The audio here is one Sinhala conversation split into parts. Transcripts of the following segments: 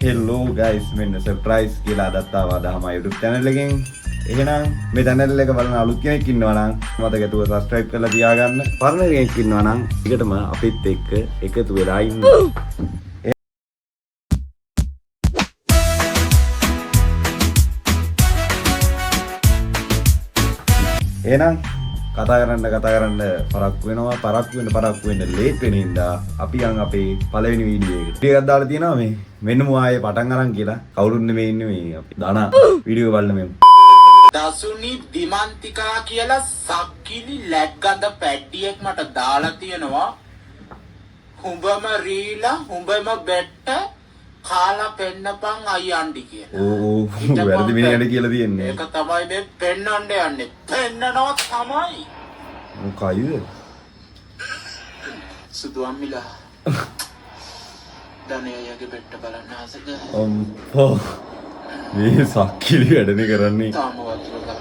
Hello guys, මෙන්න සර්ප්‍රයිස් කියලා අදත් ආවා දහම YouTube channel එකෙන්. එහෙනම් මේ channel එක බලන අලුත් කෙනෙක් ඉන්නවා නම් මතක ඇතුව subscribe කරලා තියාගන්න. පරණ කෙනෙක් ඉන්නවා නම් ටිකටම අපිත් එක්ක එකතු වෙලා ඉන්න. එහෙනම් කතා කරන්න කතා කරන්න පරක්කු වෙනවා, පරක්කු වෙන්න පරක්කු වෙන්න ලේට් වෙන හින්දා අපි යන් අපේ පළවෙනි වීඩියෝ එකට. වීඩියෝ එකක් දාලා තියෙනවා මේ මෙන්න මු ආයේ පටන් අරන් කියලා. කවුරුත් නෙමෙයි ඉන්නේ මේ අපි දනා වීඩියෝ බලන්න මෙමු. දසුනි දිමන්තිකා කියලා සක්කිලි ලැග්ගඳ පැඩ්ඩියෙක් මට දාලා තියෙනවා. හුඹම රීලා හුඹම බෙට්ට කාලා පෙන්නපන් අයියන්ඩි කියලා. ඕ ඕ, වැරදි මිනිහට කියලා තියෙන්නේ. ඒක තමයි මේ පෙන්නන්න යන්නේ. පෙන්නනවා තමයි. මොකයිද? සුදු අම්මිලා. ධනය අයියාගේ බෙට්ට බලන්න ආසද? අම්පෝ, මේ සක්කිලි වැඩනේ කරන්නේ. තාම වතුර ගන්න.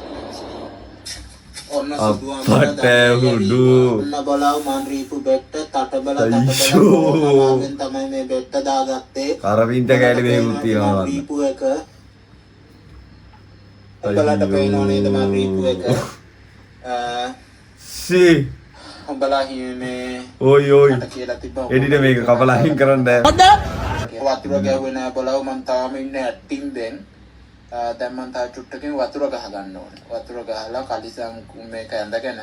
ඔන්න සුදු අම්මිලා. අප්පට හුඩු. ඔන්න බලාව මං රීපු බෙට්ට තටබල තටබල අයියෝ. කෝකලාවෙන් තමයි මේ බෙට්ට දාගත්තේ. කරපින්ච කෑලි දෙකකුත් තියෙනවා වන්න. රීපු එක. උඹලට පේනව නේද මං රීපු එක? සී. උඹලා හිමේ ඔයි ඔයි. මට කියලා තිබ්බා. එඩිට මේක කපලා අයින් කරන්න. වතුර ගැහුවේ නෑ බලව මං තාම ඉන්නේ ඇට්ටිම්බෙන්. දැන් මං තව චුට්ටකින් වතුර ගහ ගන්න ඕනේ. වතුර ගහලා කලිසම් මේක ඇඳගෙන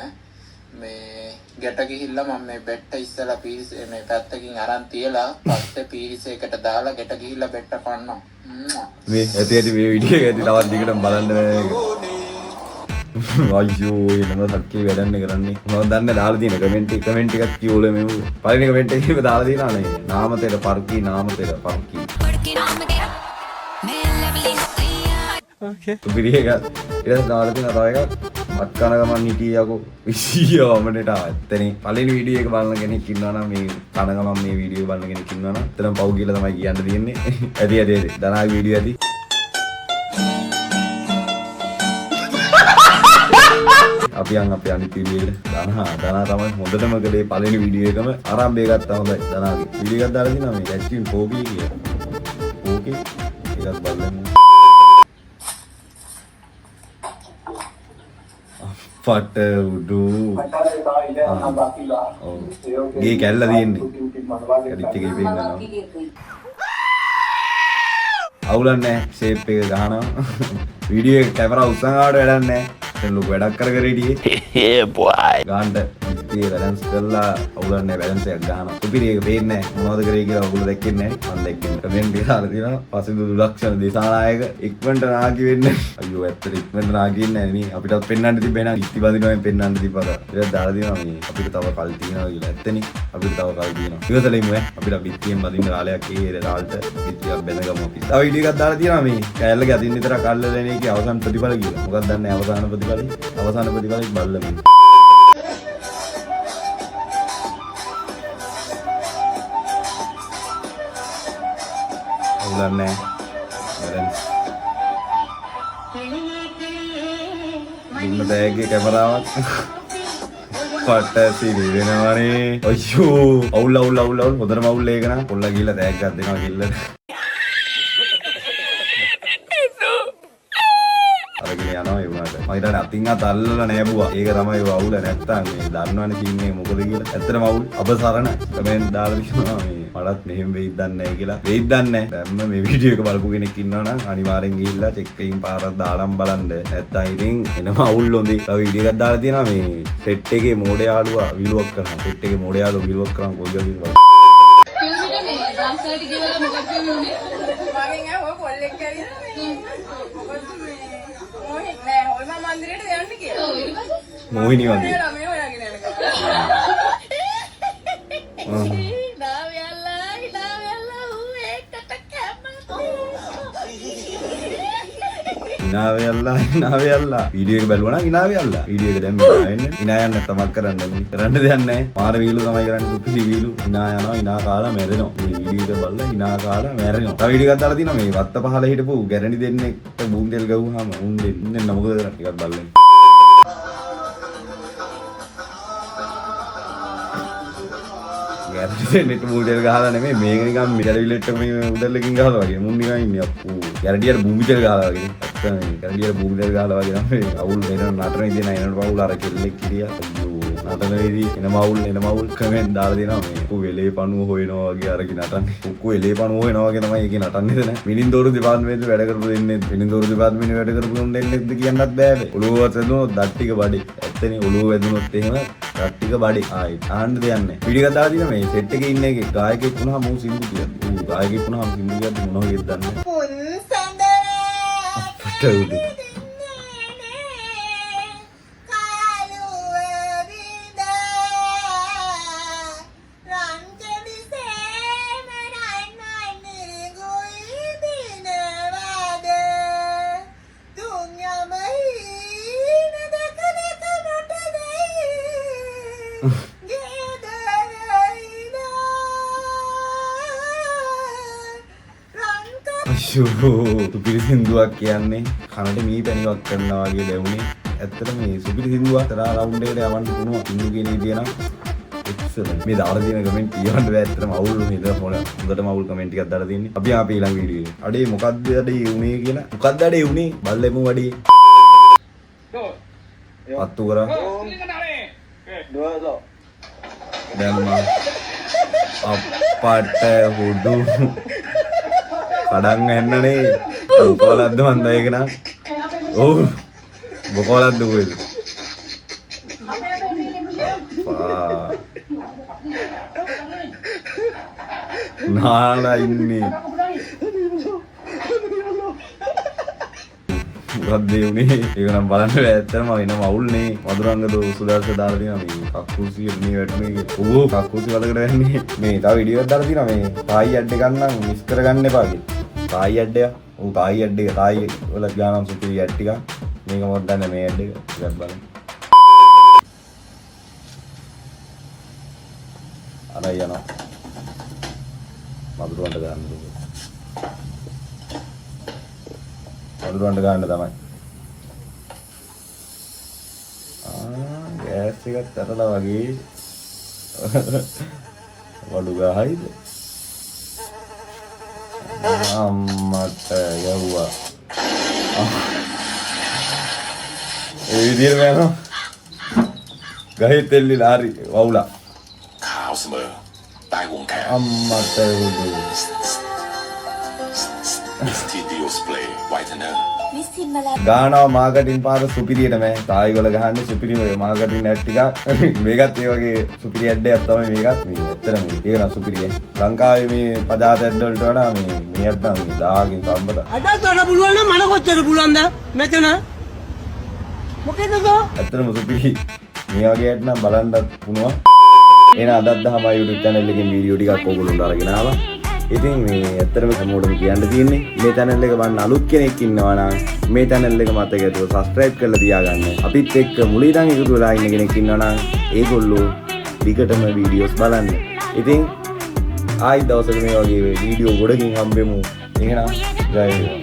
මේ ගැට ගිහිල්ලා මම මේ බෙට්ට ඉස්සලා පීරිස මේ පැත්තකින් අරන් තියලා පස්සේ පීරිසයකට දාලා ගැට ගිහිල්ලා බෙට්ට කන්නවා. මේ ඇති ඇති මේ වීඩියෝ එක ඇති තවත් දිගටම බලන්න බෑ මේක. අයියෝ, ඒ නම සක්කේ වැඩන්නේ කරන්නේ. මම දන්නේ දාලා තියෙන කමෙන්ට් එක කමෙන්ට් එකක් කියෝල මෙමු. පළවෙනි කමෙන්ට් එකේම දාලා තියෙනවා නේ. නාම තෙර පර්කි, නාම තෙර පර්කි. සුපිරි එකක්. ඊට පස්සේ දාලා තියෙනවා තව එකක්. අත් කන ගමන් හිටියේ යකෝ. විසිය වමනට ආවා. ඇත්තනේ. පළවෙනි වීඩියෝ එක බලන කෙනෙක් ඉන්නවා නම්, මේ කන ගමන් මේ වීඩියෝ එක බලන කෙනෙක් ඉන්නවා නම් ඇත්තටම පව් කියලා තමයි කියන්න තියෙන්නේ. ඇති ඇති ඇති. දනාගේ වීඩියෝ ඇති. අපි යන් අපේ අනිත් වීඩියෝ එකට. දනා දනා තමයි හොඳටම කළේ පළවෙනි වීඩියෝ එකම ආරම්භය ගත්තා හොඳයි. දනාගේ වීඩියෝ එකක් දාලා තිනවා මේ කැච්චින් 4K කියලා. 4K එකක් බලමු. පට උඩු. ඔව්. ගේ කැල්ල තියෙන්නේ. කැඩිච්ච එකේ පෙන්නනවා. අවුලක් නැහැ. ෂේප් එක ගහනවා. වීඩියෝ එක කැමරා උස්සන් ආවට වැඩක් නැහැ. දැන් ලොකු වැඩක් කර කර හිටියේ. ගාන්න ඉතින් බැලන්ස් කරලා අවුලක් නැහැ, බැලන්ස් එකක් ගහනවා. සුපිරි එක පේන්නේ නැහැ. මොනවද කරේ කියලා ඔයගොල්ලෝ දැක්කේ නැහැ නේ. මම දැක්කේ නෑ. කමෙන්ට් එක දාලා තියෙනවා. පසින්දු දුලක්ෂණ දිසානායක ඉක්මනට නාකි වෙන්න. අයියෝ, ඇත්තට ඉක්මනට නාකි වෙන්නේ නැහැ නේ. අපිටත් පෙන්වන්න තිබ්බේ නේද? ඉත්ති බඳිනවා පෙන්වන්න තිබ්බද? ඊට දාලා තියෙනවා මේ අපිට තව කල් තියෙනවා කියලා. ඇත්තනේ. අපිට තව කල් තියෙනවා. ඉවසලා ඉමු ඈ. අපිට බිත්තියෙන් බඳින්න කාලයක් ඒ රාල්ට බිත්තියක් බැඳගමු අපි. තව වීඩියෝ එකක් දාලා තියෙනවා මේ කෑල්ලගේ අතින් විතරක් අල්ලලා එන එකේ අවසන් ප්‍රතිඵල කියලා. මොකක්ද දන්නේ අවසාන ප්‍රතිඵලي? අවසාන ප්‍රතිඵලෙත් බලමු. අවුලක් නැහැ. බැලන්ස්. දුන්න තෑග්ගේ කැමරාවක්. පට සිරි වෙනවනේ. අයියෝ, අවුල් අවුල් අවුල් අවුල්, හොඳටම අවුල් ඒක නම්. කොල්ලා ගිහලා තෑග්ගක් දෙනවා කිල්ලට. අරගෙන යනවා ඒ වුණාට. මම හිතන්නේ අතින් අත අල්ලලා නෑ බුවා. ඒක තමයි ඔය අවුල, නැත්තම් මේ දන්නවනේ සීන් එක මොකද කියලා. ඇත්තටම අවුල්. අපසරණ කමෙන්ට් දාලා තියෙනවා මේ මටත් මෙහෙම වෙයිද දන්නේ නෑ කියලා. වෙයිද දන්නේ නෑ. දැම්ම මේ වීඩියෝ එක බලපු කෙනෙක් ඉන්නවා නම් අනිවාර්යෙන් ගිහිල්ලා චෙක් එකකින් පාරක් දාලම් බලන්න. නැත්තම් ඉතින් එනම අවුල් හොඳේ. තව වීඩියෝ එකක් දාලා තියෙනවා මේ සෙට් එකේ මෝඩ යාළුවා විලුවක් කරනවා. සෙට් එකේ මෝඩ යාළුවා විලුවක් කරන් කොයි වගේද බලන්න. ඩාන්ස් වලට ගිහලා මොකක්ද වුනේ? මගෙන් ඇහුවා කොල්ලෙක් ඇවිල්ලා මේ මොකද්ද මේ මොහි නෑ හොල්මන් මන්දිරයට යන්න කියලා. ඔව්, ඊට පස්සේ මොහිනි වගේ. නෑ ළමයි හොයාගෙන යනකම්. ආ. හිනා වෙලා හිනා වෙලා ඌ ඒකට කැමති. හිනා වෙයල්ලා හිනා වෙයල්ලා වීඩියෝ එක බැලුවා නම් හිනා වෙයල්ලා. වීඩියෝ එක දැන් හිනා වෙන්නේ. හිනා යන්න තමක් කරන්න ඕනේ. කරන්න දෙයක් නැහැ. මාර වීලු තමයි කරන්නේ, සුපිරි වීලු. හිනා යනවා, හිනා කාලා මැරෙනවා. මේ වීඩියෝ එක බලලා හිනා කාලා මැරෙනවා. තව වීඩියෝ එකක් දාලා තියෙනවා මේ වත්ත පහල හිටපු ගැරණි දෙන්නෙක්ට බූම් තෙල් ගහුවාම උන් දෙන්න මොකද කරන්නේ? ටිකක් බලන්න. ගැරන්ටි දෙන්නෙක් භූමි තෙල් ගහලා නෙමෙයි මේක නිකන් මිටල විලෙට්ට මේ උඩල්ලකින් ගහලා වගේ මුන් නිකන් ඉන්නේ අප්පෝ ගැරන්ටියට භූමි තෙල් ගහලා වගේ ඇත්තම මේ ගැරන්ටියට භූමි තෙල් ගහලා වගේ නම් මේ අවුල් වෙන නටන විදිය නෑ එනකොට අවුල් අර කෙල්ලෙක් හිටියා අයියෝ නටන විදිය එනම අවුල් එනම අවුල් කමෙන්ට් දාලා දෙනවා මේ ඔක්කො වෙලේ පණුව හොයනවා වගේ අරකි නටන්නේ ඔක්කො වෙලේ පණුව හොයනවා වගේ තමයි ඒකේ නටන්නේ නෑ මිනින්දෝරු දෙපාර්තමේන්තුවේ වැඩ කරපු දෙන්නේ මිනින්දෝරු දෙපාර්තමේන්තුවේ වැඩ කරපු උන් දෙන්නෙක්ද කියන්නත් බෑ බෑ ඔළුව වැදුනොත් දත් ටික බඩේ ඇත්තනේ ඔළුව වැදුනොත් එහෙම දත් ටික බඩේ ආයෙත් ආන්න දෙයක් නෑ වීඩියෝ එකක් දාලා තියෙනවා මේ සෙට් එකේ ඉන්න එකේ ගායකයෙක් වුණාම ඌ සින්දු කියද්දි ඌ ගායකයෙක් වුණාම සින්දු කියද්දි මොන වගේද දන්නේ නෑ පුන් සඳරා අපට උඩ කාලුව විඳ රන් කෙඩි සේම රන් නිගොයි දිනවද තුන් යම හීන දැක දැක මට දෙයි ගෙදර ඉඳ රන් අයියෝ සුපිරි සින්දුවක් කියන්නේ කනට මී පැණිවක් කරනවා වගේ දැවුනේ. ඇත්තට මේ සුපිරි සින්දුවක් තරහා රවුන්ඩ් එකට යවන්න පුළුවන් සින්දු කියන විදිය නම් එක්සලන්ට්. මේ දාලා තියෙන කමෙන්ට් කියවන්න බෑ ඇත්තටම අවුල් මේ ඉතල මොන හොඳටම අවුල් කමෙන්ට් ටිකක් දාලා තියෙන්නේ. අපි ආපේ ඊළඟ වීඩියෝ එකේ. අඩේ මොකද්ද අඩේ උනේ කියලා. මොකද්ද අඩේ උනේ? බලමු අඩේ. පත්තු කරා. දැම්මා. අප්පට හුඩු. කඩන් ඇන්නනේ. බොකෝලද්ද මන්ද ඒක නම්. ඔව්. බොකෝලද්ද කොහෙද? අප්පා. නාලා ඉන්නේ. මොකක්ද ඒ උනේ? ඒක නම් බලන්න බෑ ඇත්තටම වෙනම අවුල් නේ. මధుරංග දෝ සුදර්ශ දාලා තියෙනවා මේ කක්කුසියට මේ වැටුනේ කියලා. ඌ කක්කුසි වලකට වැන්නේ. මේ තව වීඩියෝ එකක් දාලා තියෙනවා මේ තායි ඇඩ් එකක් නම් මිස් කරගන්න එපා කියලා. තායි ඇඩ් එක. ඌ තායි ඇඩ් එක තායි වල ගානම් සුපිරි ඇඩ් ටිකක්. මේක මොකක්ද දන්නේ මේ ඇඩ් එක. ටිකක් බලන්න. අර යනවා. මధుරවන්ට ගන්න දුක. මధుරවන්ට ගන්න තමයි. ආ ගෑස් එකත් අරලා වගේ වඩු ගහයිද? අම්මට යව්වා. ඒ විදිහටම යනවා. ගහේ තෙල්ලිලා හරි වවුලා. ขาวเสมอใต้วงแขน අම්මට උඩු. มิสทีนดีโอสเปรย์ไวท์เนอร์ มิสทินมาแล้ว ගානවා මාකටින් පාර සුපිරියටම තායි වල ගහන්නේ සුපිරිම මාකටින් ඇඩ් ටිකක් මේකත් ඒ වගේ සුපිරි ඇඩ් එකක් තමයි මේකත් මේ ඇත්තටම ඒක නම් සුපිරිය ලංකාවේ මේ පදාත ඇඩ් වලට වඩා මේ මේ ඇඩ් නම් මේ දාගින් සම්බත අදත් වඩ පුළුවන් නම් මන කොච්චර පුළුවන්ද මෙතන මොකේද තෝ ඇත්තටම සුපිරි මේ වගේ ඇඩ් නම් බලන්නත් පුළුවන්. එහෙනම් අදත් දහමයි YouTube channel එකෙන් වීඩියෝ ටිකක් ඕගොල්ලන්ට අරගෙන ආවා. ඉතින් මේ ඇත්තටම හැමෝටම කියන්න තියෙන්නේ මේ channel එක බලන්න අලුත් කෙනෙක් ඉන්නවා නම් මේ channel එක මතක ඇතුව subscribe කරලා තියාගන්න. අපිත් එක්ක මුල ඉඳන් එකතු වෙලා ඉන්න කෙනෙක් ඉන්නවා නම් ඒගොල්ලෝ දිගටම වීඩියෝස් බලන්න. ඉතින් ආයි දවසක මේ වගේ වීඩියෝ ගොඩකින් හම්බෙමු. එහෙනම් ජය වේවා.